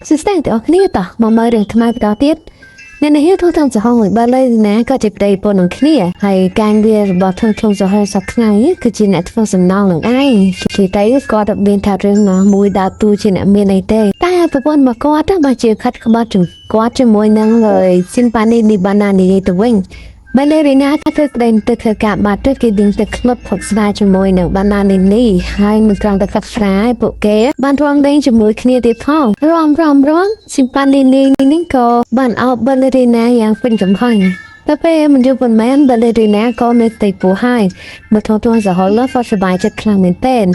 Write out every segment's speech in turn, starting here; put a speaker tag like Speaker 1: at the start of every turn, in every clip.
Speaker 1: សួស្តីទាំងអស់គ្នាតោះមកមើលរឿងថ្មីបន្តទៀតអ្នកនេះធ្វើតាមសហមួយបើលេណាក៏ជាប្តីប្រពន្ធនឹងគ្នាហើយការងាររបស់ធំធំសហសប្តាហ៍គឺជាអ្នកធ្វើសំណងនឹងឯងជាតែគាត់អត់មានថារឿងណាមួយដើរតួជាអ្នកមានអីទេតែប្រពន្ធមកគាត់បើជាខាត់ក្បត់ជំគាត់ជាមួយនឹងស៊ីនប៉ានីនីបាណានីទៅវិញ បែលេរីណាធ្វើក្តីទៅធ្វើការបាត់ទៅគេដឹងទៅក្លឹបផឹកស្រាជាមួយនឹងបាណានីនីហើយមិនត្រង់តែផឹកស្រាឯពួកគេបានរំដេងជាមួយគ្នាទៀតផងរំរំរំស៊ីប៉ានីនីនេះក៏បានអោបបែលេរីណាយ៉ាងពេញចំហញតែពេលមិនយូរប៉ុន្មានបែលេរីណាក៏មានតិចពោះហើយមកថតទួសហលហ្វសบายចិត្តខ្លាំងមែនទែន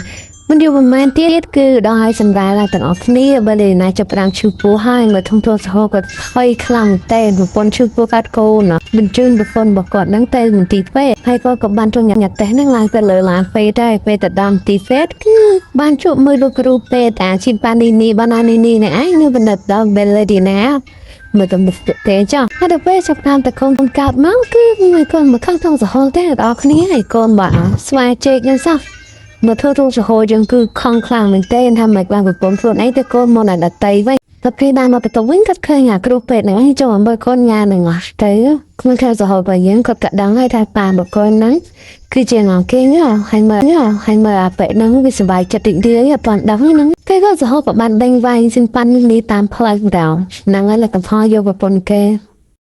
Speaker 1: មិនយូរប៉ុន្មានទៀតគឺដល់ឲ្យសម្រាលទាំងអស់គ្នាបើលេណាចាប់ផ្ដើមឈឺពោះហើយមកធំធំសហគាត់ភ័យខ្លាំងតែប្រពន្ធឈឺពោះកាត់កូនបញ្ជូនប្រពន្ធរបស់គាត់ហ្នឹងទៅមន្ទីរពេទ្យហើយគាត់ក៏បានចូលញ៉ាំតេស្តហ្នឹងឡើងទៅលើឡានពេទ្យដែរពេលទៅដល់មន្ទីរពេទ្យគឺបានជួបមើលលោកគ្រូពេទ្យអាជីប៉ានីនីបាណានីនីនេះឯងនៅបណ្ឌិតដល់បេលេឌីណាមើលទៅមុខទេចុះហើយដល់ពេលចាប់តាមតកូនកើតមកគឺមួយកូនមកខាងថងសហទេដល់គ្នាហើយកូនបាទស្វាជែកហ្នឹងសោះ មកធ្វើរូបសហយើងគឺខំខ្លាំងមែនទេថាមិនបានប្រពន្ធខ្លួនឯងទៅកូនមកដល់ដតីវិញតែពេលបានមកបន្ទប់វិញគាត់ឃើញអាគ្រូពេទ្យហ្នឹងឯងចូលមកមើលកូនញ៉ានឹងអស់ទៅខ្លួនខែសហរបស់យើងគាត់ក៏ដឹងហើយថាប៉ាមកកូនហ្នឹងគឺជាងគេហើយមើលហើយមើលអាពេទ្យហ្នឹងវាសប្បាយចិត្តតិចទៀតអត់បានដឹងហ្នឹងគេក៏សហក៏បានដេញវាយសិនប៉ាន់នេះតាមផ្លូវដល់ហ្នឹងហើយលទ្ធផលយកប្រពន្ធគេ។